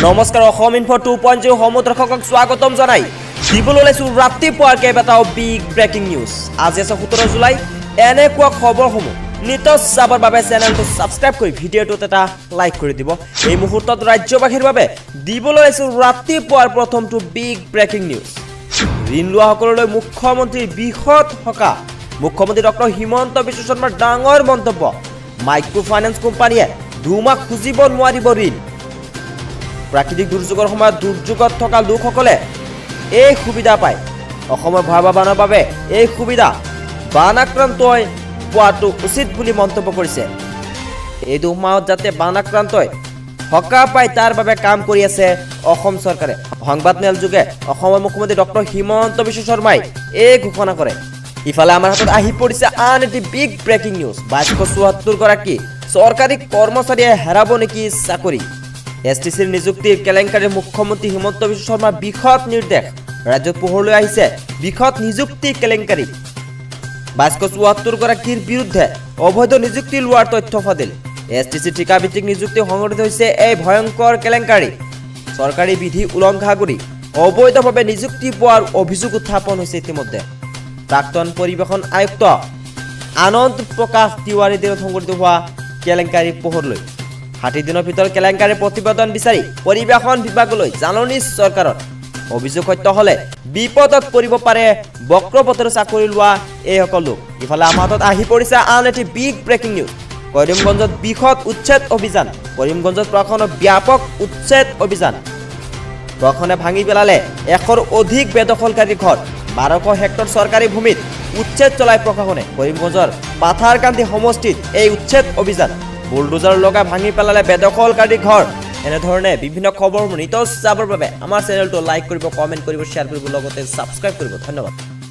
নমস্কাৰ, অসম ইনফ 2.0 সমূহ দৰ্শকক স্বাগতম জনাই দিবলৈ ওলাইছোঁ ৰাতিপুৱাৰ কেইবাটাও বিগ ব্ৰেকিং নিউজ। আজি আছে 17 জুলাই। এনেকুৱা খবৰসমূহ নিতৌ চাবৰ বাবে চেনেলটো ছাবস্ক্ৰাইব কৰি ভিডিঅ'টোত এটা লাইক কৰি দিব। এই মুহূৰ্তত ৰাজ্যবাসীৰ বাবে দিবলৈ ওলাইছোঁ ৰাতিপুৱাৰ প্ৰথমটো বিগ ব্ৰেকিং নিউজ। ঋণ লোৱাসকললৈ মুখ্যমন্ত্ৰীৰ বৃহৎ সকাহ। মুখ্যমন্ত্ৰী ডক্টৰ হিমন্ত বিশ্ব শৰ্মাৰ ডাঙৰ মন্তব্য, মাইক্ৰ' ফাইনেন্স কোম্পানীয়ে 2 মাহ খুজিব নোৱাৰিব ঋণ। প্ৰাকৃতিক দুৰ্যোগৰ সময়ত দুৰ্যোগত থকা লোকসকলে এই সুবিধা পায়। অসমৰ ভয়াৱহ বানৰ বাবে এই সুবিধা বানাক্ৰান্তই পোৱাটো উচিত বুলি মন্তব্য কৰিছে। এই 2 মাহত যাতে বানাক্ৰান্তই সকাহ পায়, তাৰ বাবে কাম কৰি আছে অসম চৰকাৰে। সংবাদমেল যোগে অসমৰ মুখ্যমন্ত্ৰী ডক্টৰ হিমন্ত বিশ্ব শৰ্মাই এই ঘোষণা কৰে। ইফালে আমাৰ হাতত আহি পৰিছে আন এটি বিগ ব্ৰেকিং নিউজ। 2274 গৰাকী চৰকাৰী কৰ্মচাৰীয়ে হেৰাব নেকি চাকৰি? এছ টি চিৰ নিযুক্তিৰ কেলেংকাৰীৰ মুখ্যমন্ত্ৰী হিমন্ত বিশ্ব শৰ্মাৰ বৃহৎ নিৰ্দেশ। ৰাজ্যত পোহৰলৈ আহিছে বৃহৎ নিযুক্তি কেলেংকাৰী। 2274 গৰাকীৰ বিৰুদ্ধে অবৈধ নিযুক্তি লোৱাৰ তথ্য ফাদিল। এছ টি চি ঠিকাভিত্তিক নিযুক্তি সংঘটিত হৈছে এই ভয়ংকৰ কেলেংকাৰী। চৰকাৰী বিধি উলংঘা কৰি অবৈধভাৱে নিযুক্তি পোৱাৰ অভিযোগ উত্থাপন হৈছে ইতিমধ্যে। প্ৰাক্তন পৰিবহণ আয়ুক্ত আনন্দ প্ৰকাশ তিৱাৰীৰ দিনত সংঘটিত হোৱা কেলেংকাৰী পোহৰলৈ। 60 দিনৰ ভিতৰত কেলেংকাৰীৰ প্ৰতিবেদন বিচাৰি পৰিবহণ বিভাগলৈ জাননী চৰকাৰৰ। অভিযোগ সত্য হ'লে বিপদত পৰিব পাৰে বক্ৰপথেৰে চাকৰি লোৱা এইসকল লোক। ইফালে আমাৰ হাতত আহি পৰিছে আন এটি বিগ ব্ৰেকিং নিউজ। কৰিমগঞ্জত বৃহৎ উচ্ছেদ অভিযান। কৰিমগঞ্জত প্ৰশাসনৰ ব্যাপক উচ্ছেদ অভিযান। প্ৰশাসনে ভাঙি পেলালে 100ৰ অধিক বেদখলকাৰীৰ ঘৰ। 1200 হেক্টৰ চৰকাৰী ভূমিত উচ্ছেদ চলাই প্ৰশাসনে। কৰিমগঞ্জৰ পাথাৰকান্দি সমষ্টিত এই উচ্ছেদ অভিযান। বুলডোজাৰ লগাই ভাঙি পেলালে বেদখলকাৰীৰ ঘৰ। এনেধৰণে বিভিন্ন খবৰসমূহ নিতৌ চাবৰ বাবে আমাৰ চেনেলটো লাইক কৰিব, কমেণ্ট কৰিব, শ্বেয়াৰ কৰিব, লগতে ছাবস্ক্ৰাইব কৰিব। ধন্যবাদ।